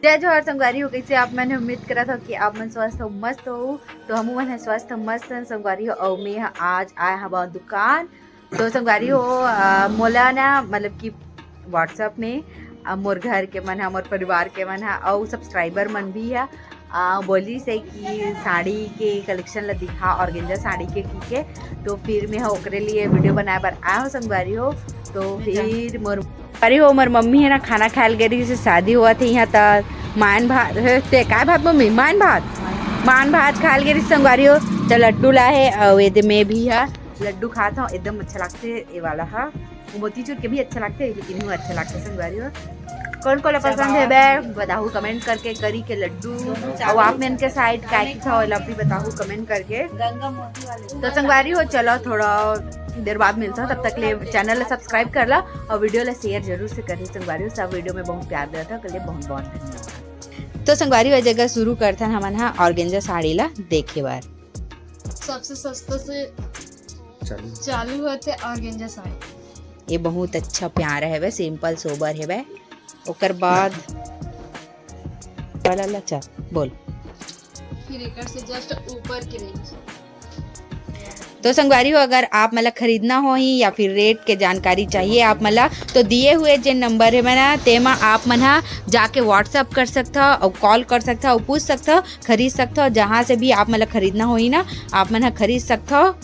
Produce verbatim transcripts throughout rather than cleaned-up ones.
जय जोहार संगवारी हो, कइसे आप मन? उम्मीद करत हो कि आप मन स्वस्थ हो, मस्त हो। तो हमू मन ह स्वस्थ, मस्त हन संगवारी हो। अउ मैं ह आज आए हवा दुकान। तो संगवारी हो, अ, मोला ना, मतलब कि WhatsApp में, अ, मोर घर के मन ह, मोर परिवार के मन ह, अउ subscriber मन भी ह, अ, बोलिस हे कि साड़ी के collection ला दिखा, organza साड़ी के, ठीक है। तो फिर मैं ह ओकरे लिए video बनाए बर आए हो संगवारी हो। तो फिर मोर, अरे हो, मोर मम्मी है ना, खाना खाए ल गे रहिस, शादी होवत हे इहाँ, त मान भात, हे, ते काय भात मम्मी? मान भात, मान भात खाए ल गे रहिस संगवारी हो। त लड्डू ला हे, अउ एदे मैं भी ह लड्डू खात हव, एकदम अच्छा लागथे ए वाला ह। मोतीचूर के भी अच्छा लागथे, लेकिन वो अच्छा लागथे संगवारी हो। कौन कोला पसंद है बे, बताहू comment करके, करी के लड्डू। अउ आप मन के side काय खाओ, एला भी बताहू comment करके। तो संगवारी हो, चलो थोड़ा देर बाद मिलता हूँ, तब तक ले channel ला subscribe कर ला अउ video ला share जरूर से करही संगवारी हो। सब video में बहुत प्यार देता, के लिए बहुत बहुत धन्यवाद। तो संगवारी हो, ए जगह शुरू करथन हमन हा organza साड़ी ला देखे बर। सबसे सस्ता से चालू। चालू होथे organza साड़ी। ये बहुत अच्छा प्यारा हेवय, simple सोबर हेवय। ओकर बाद वाला ला चा-, बोल। फिर एकर से just ऊपर के range। तो संगवारी हो, अगर आप मन ला खरीदना होही या फिर rate के जानकारी चाहिए आप मन ला, तो दिए हुए जे number हे ना, तेमा आप मन हा जाके WhatsApp कर सकथव अउ call कर सकथव अउ पूछ सकथव, खरीद सकथव। जहाँ से भी आप मन ला खरीदना होही ना, आप मन हा खरीद सकथव।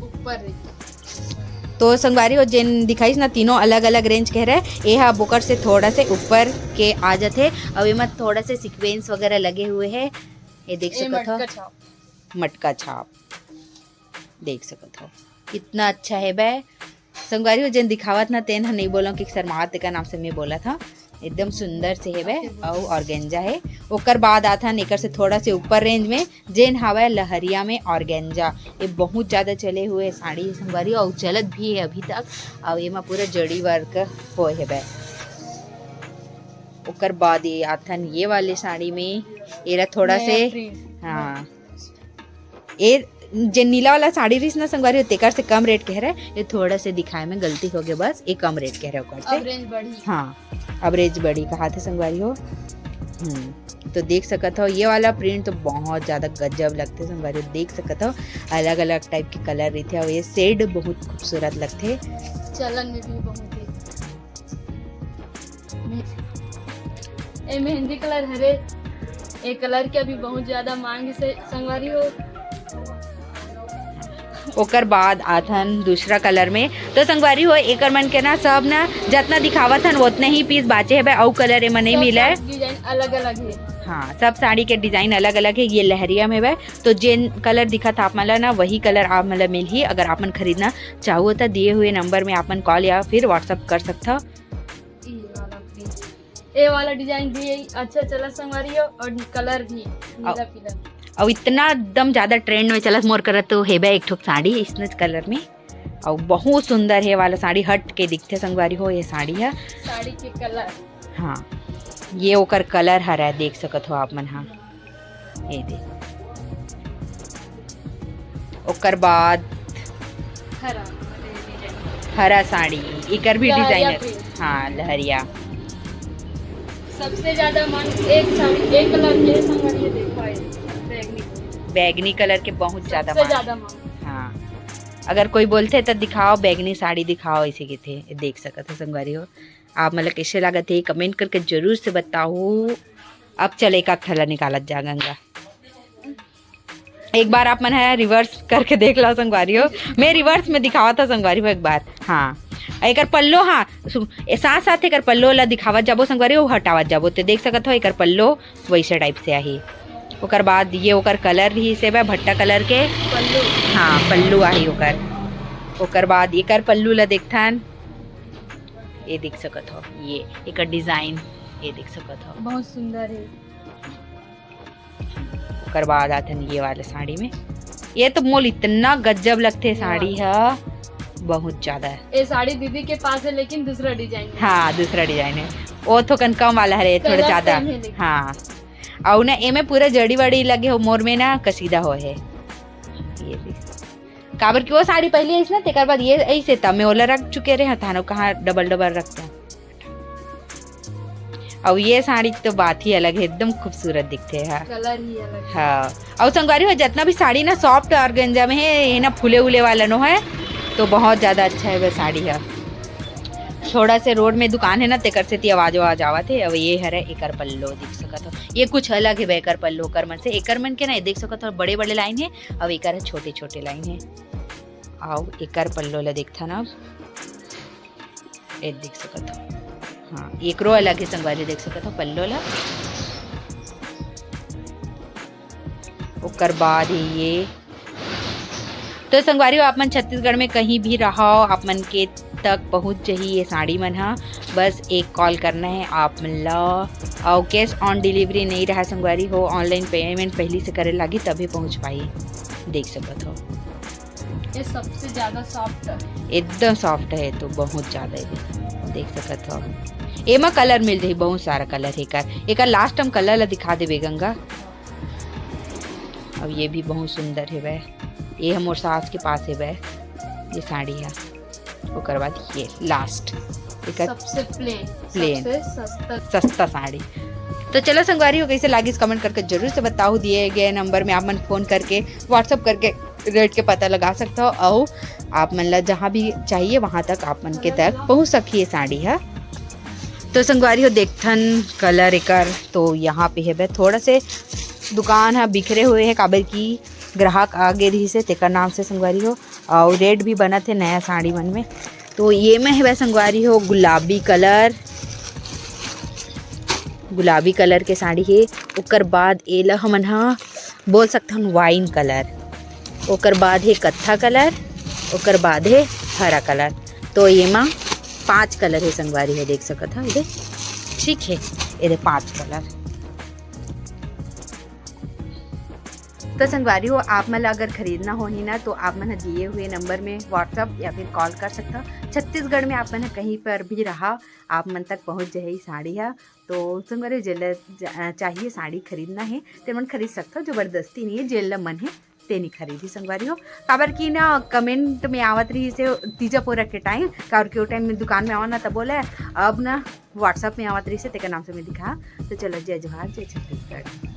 ऊपर range। तो संगवारी हो, जेन दिखाइस ना, तीनों अलग-अलग range के हरे, ए हा ओकर से थोड़ा से ऊपर के आ जाथे। अउ एमा थोड़ा से sequence वगैरह लगे हुए हे, ये देख ए सकत हो। मटका छाप। मटका छाप देख सकत हो, कितना अच्छा हेबे। संगवारी हो, जेन दिखावत ना, तेन ह नइ बोलंव कि शर्मावत, तेकर नाम से मैं बोलत हव। एकदम सुंदर से हेवय अउ organza हे। ओकर बाद आथन एकर से थोड़ा से ऊपर range में, जेन हावय लहरिया में organza। ये बहुत ज्यादा चले हुए साड़ी हे संगवारी, अउ चलत भी हे अभी तक। अउ एमा पूरा जड़ी work होए हेवय। ओकर बाद ये आथन ये वाले साड़ी में, एला थोड़ा नया से print। हाँ, ए जे नीला वाला साड़ी रहिस ना संगवारी हो, तेकर से कम rate के हरे। ये थोड़ा से दिखाए में गलती हो गए, बस ये कम rate के हरे ओकर से। अब range बढ़ी। हाँ, अब range बढ़ी कहा थे संगवारी हो। हम्म, तो देख सकत हो, ये वाला print तो बहुत ज्यादा गजब लगथे संगवारी हो। देख सकत हो, अलग-अलग type के colour रहिथे अउ ये shade बहुत खूबसूरत लगथे। चलन में भी बहुत हे। ए मेहंदी colour हरे, ए colour के अभी बहुत ज्यादा मांग हे संगवारी हो। ओकर बाद आथन दूसरा colour में। तो संगवारी हो, एकर मन के ना सब ना जतना दिखावत हन, ओतने ही piece बाचे हेबे, अउ colour एमा नइ सब मिले। Design अलग-अलग हे। हाँ, सब साड़ी के design अलग-अलग हे। ये लहरिया में हेबे, तो जेन colour दिखत आप मन ला ना, वही colour आप मन ला मिलही। अगर आप मन खरीदना चाहो, तो दिए हुए number में आप मन call या फिर WhatsApp कर सकथव। ये वाला भी। ए वाला design भी अच्छा चला संगवारी हो, और colour भी नीला अउ पीला। अउ इतना एकदम ज्यादा trend में चलत, मोर करा तो हेबे एक ठोक साड़ी इसने colour में, अउ बहुत सुंदर हे वाला साड़ी, हट के दिखथे संगवारी हो ये साड़ी ह। साड़ी के colour। हाँ, ये ओकर colour हरय, देख सकत हो आप मन हा। ये दे। ओकर बाद हरा। हरा साड़ी, एकर भी लहरिया designer। Print। हाँ, लहरिया। सबसे ज्यादा मांग एक साड़ी, एक colour के संगवारी, ये देखो, ये बैंगनी। बैंगनी colour के बहुत ज्यादा सबसे मांग। ज्यादा मांग। हाँ, अगर कोई बोलथे त दिखाओ, बैंगनी साड़ी दिखाओ, ऐसे कहिथे। देख सकत हो संगवारी हो, आप मन ला कैसे लागत हे, comment करके जरूर से बताओ। अब चल, एक आध ठला निकालत जा गंगा। एक बार आप मन ह reverse करके देख लो संगवारी हो, मैं reverse में दिखावत हव संगवारी हो एक बार। हाँ, एकर पल्लो, हाँ, सु-, ए, साथ साथ एकर पल्लो ला दिखावत जाबो संगवारी हो, हटावत जाबो, ते देख सकत हो एकर पल्लो वैसे type से आही। ओकर बाद ये ओकर colour रहिस हे भट्टा colour के। पल्लू। हाँ, पल्लू आही ओकर। ओकर बाद एकर पल्लू ला देखथन, ये देख सकत हो, ये एकर design, ये देख सकत हो। बहुत सुंदर हे। ओकर बाद आथन ये वाले साड़ी में। ये तो मोल इतना गजब लगथे ये साड़ी वाला। ह, बहुत ज्यादा। ये साड़ी दीदी के पास है, लेकिन दूसरा design है। हाँ, दूसरा design है। वो थोकन कम वाला हरे, थोड़ा colour ज्यादा। Same है लेकिन। हाँ। अउ ना, एमे पूरा जड़ी वड़ी लगे हो, मोर में ना कसीदा होए है। ये देख। काबर कि वो साड़ी पहले आइस ना, तेकर बाद ये ऐसे त मैं ओला रख चुके रहे हथानो, कहाँ double double रखता। अउ ये साड़ी के तो बात ही अलग है, एकदम खूबसूरत दिखथे हा। कलर ही अलग है। हाँ, अउ संगवारी हो, जितना भी साड़ी ना सॉफ्ट ऑर्गेंजा में है, ये ना फूले उले वाला नो है, तो बहुत ज्यादा अच्छा है वह साड़ी है। थोड़ा से रोड में दुकान है ना, तेकर सेती आवाज आवाज आवत है। अब ये हरे एकर पल्लो देख सकत हो, ये कुछ अलग है एकर पल्लो ओकर मन से। एकर मन के ना देख सकत हो, बड़े बड़े लाइन है, अब एकर छोटे छोटे लाइन है। आओ एकर पल्लो ला देखथा ना, अब ये देख सकत हो। हाँ, एकरो अलग है संगवारी, देख सकत हो पल्लो ला। ओकर बाद ही ये तो संगवारी हो, आप मन छत्तीसगढ़ में कहीं भी रहो, आप मन के तक पहुंच जही ये साड़ी मन हा। बस एक कॉल करना है आप मन ला। अउ कैश ऑन डिलीवरी नहीं रहा संगवारी हो, ऑनलाइन पेमेंट पहली से करे लागी तभी पहुंच पाई। देख सकत हो ये सबसे ज्यादा सॉफ्ट है। एकदम सॉफ्ट है, तो बहुत ज्यादा है, देख सकत हो। एमा कलर मिल जाही, बहुत सारा कलर है एकर। एकर लास्ट हम कलर ला दिखा देबे गंगा। अब ये भी बहुत सुंदर है वह, ये हम मोर सास के पास है वह, ये साड़ी है। ओकर बाद ये लास्ट एकर सबसे प्लेन प्लेन। सबसे सस्ता। सस्ता साड़ी। तो चलो संगवारी हो, कैसे लागिस कमेंट करके जरूर से बताओ। दिए गए नंबर में आप मन फोन करके, व्हाट्सअप करके रेट के पता लगा सकता हो। अउ आप मन ला जहाँ भी चाहिए वहाँ तक आप मन के तक पहुँच सकही ये साड़ी है। तो संगवारी हो, देखथन कलर एकर तो यहाँ पे है बे, थोड़ा से दुकान है बिखरे हुए है, काबर की ग्राहक आगे रही से तेकर नाम से संगवारी हो। और रेट भी बनत है नया साड़ी मन में। तो ये में है बे संगवारी हो गुलाबी कलर, गुलाबी कलर के साड़ी है। ओकर बाद एला हमन हा बोल सकथन वाइन कलर, ओकर बाद है कत्था कलर, ओकर बाद है हरा कलर। तो ये मा पांच कलर है संगवारी हो, देख सकत हा एदे, ठीक है, एदे पांच कलर। तो संगवारी हो, आप मन ला अगर खरीदना होही ना, तो आप मन ह दिए हुए नंबर में व्हाट्सएप या फिर कॉल कर सकता। छत्तीसगढ़ में आप मन ह कहीं पर भी रहा, आप मन तक पहुंच जाही साड़ी हा। तो संगवारी हो, जेला ज-, चाहिए साड़ी खरीदना है, ते मन खरीद सकता, जबरदस्ती नहीं है, जेला मन है ते नहीं खरीदी संगवारी हो। काबर की ना कमेंट में आवत रही से तीजा पोरा के टाइम, काबर के वो टाइम में दुकान में आवा ना तब बोले, अब ना व्हाट्सएप में आवत रही से तेकर नाम से मैं दिखा। तो चलो, जय जोहार, जय छत्तीसगढ़।